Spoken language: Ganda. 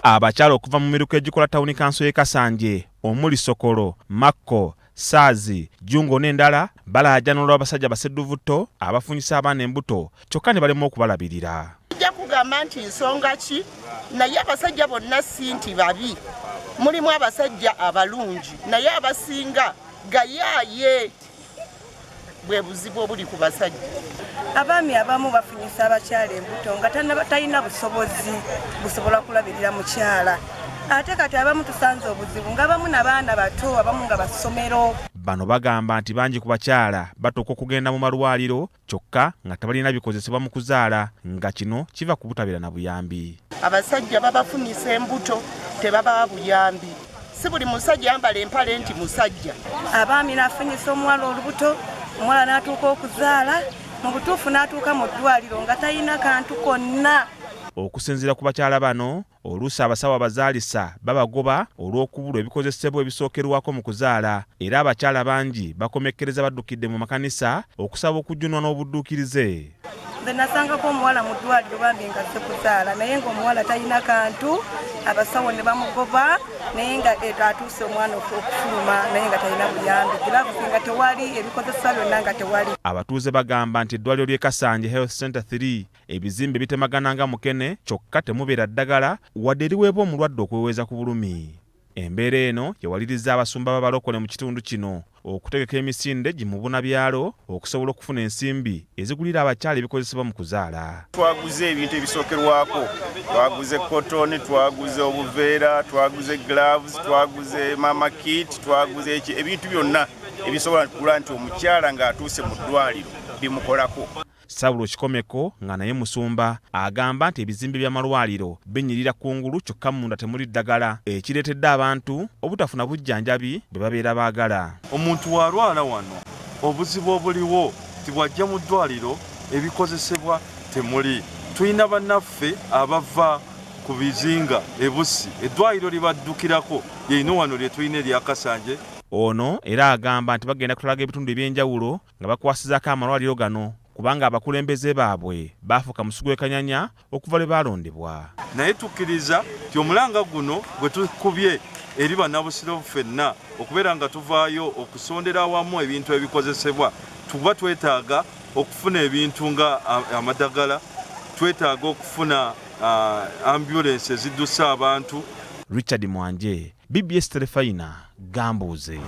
Abakyala okuva mu miruka egikola tawuni kanso y'e Kasanje omuli Sokolo, Makko, Saazi, Jjungo n'endala balaajana olw'abasajja basedduvutto abafunyisa abaana embuto kyokka ne balemwa okubalabirira. Sijja kugamba nti nsonga ki, naye abasajja bonna si nti babi. Mulimu abasajja abalungi naye abasinga gayaaye. Bwe buzibu obuli ku basajja. Abaami abamu bafunyisa abakyala embuto nga talina busobozi busobola kulabirira mukyala. Ate kati abamu tusanze obuzibu nga abamu nabaana bato, abamu nga basomero. Bano bagamba nti bangi ku bakyala batuuka okugenda mu malwaliro kyokka nga tebalina bikozesebwa mu kuzaala nga kino kiva ku butabeera na buyambi. Abasajja babafunyisa embuto tebabawa buyambi. Si buli musajja yambala empale nti musajja. Abaami n'afunyisa omuwala olubuto, omuwala n'atuuka okuzaala, mu butuufu n'atuuka mu ddwaliro nga talina kantu konna. Okusinziira ku bakyala bano, oluusi abasawo abazaalisa babagoba olw'okubulwa ebikozesebwa ebisookerwako mu kuzaala era abakyala bangi bakomekkereza baddukidde mu makanisa okusaba okujunwa n'obudduukirize. Nze nasangako omuwala mu ddwaliro bambi nga azze kuzaala naye ng'omuwala talina kantu, abasawo ne bamugoba naye nga atuuse omwana okufuluma naye nga talina buyambi, gloves nga tewali, ebikozesebwa byonna nga tewali. Abatuuze bagamba nti eddwaliro ly'e Kasanje Health Center 3 ebizimbe bitemagana nga mukene kyokka temubeera ddagala wadde eriweebwa omulwadde okweweeza ku bulumi. Embeera eno yawalirizza abasumba b'abalokole mu kitundu kino okutegeka emisinde gimubuna byalo okusobola okufuna ensimbi ezigulira abakyala ebikozesebwa mu kuzaala. Twaguze ebintu ebisookerwako, twaguze cotton, twaguze obuveera, twaguze gloves, twaguze mama kit, twaguze ebintu byonna ebisobola kugula nti omukyala ng'atuuse mu ddwaliro bimukolako. Saulo Kikomeko nga naye musumba agamba nti ebizimbe by'amalwaliro binyirira kungulu kyokka munda temuli ddagala ekireetedde abantu obutafuna bujjanjabi bwe babeera baagala. Omuntu w'alwala wano obuzibu obuliwo tibwajja mu ddwaliro ebikozesebwa temuli. Tulina bannaffe abava ku bizinga e Bussi, eddwaliro lye baddukirako lyerino wano lye tulina erya Kasanje. Ono era agamba nti bagenda kutalaga ebitundu eby'enjawulo nga bakwasizaako amalwaliro gano kubanga abakulembeze baabwe baafuuka musugu w'ekanyanya okuva lwe baalondebwa. Naye tukkiriza nti omulanga guno gwe tukubye eri bannabusiro ffenna okubeera nga tuvaayo okusondera awamu ebintu ebikozesebwa, tuba twetaaga okufuna ebintu nga amadagala, twetaaga okufuna ambulensi eziddusa abantu. Richard Mwanje, BBS Terefayina, Gambuuze.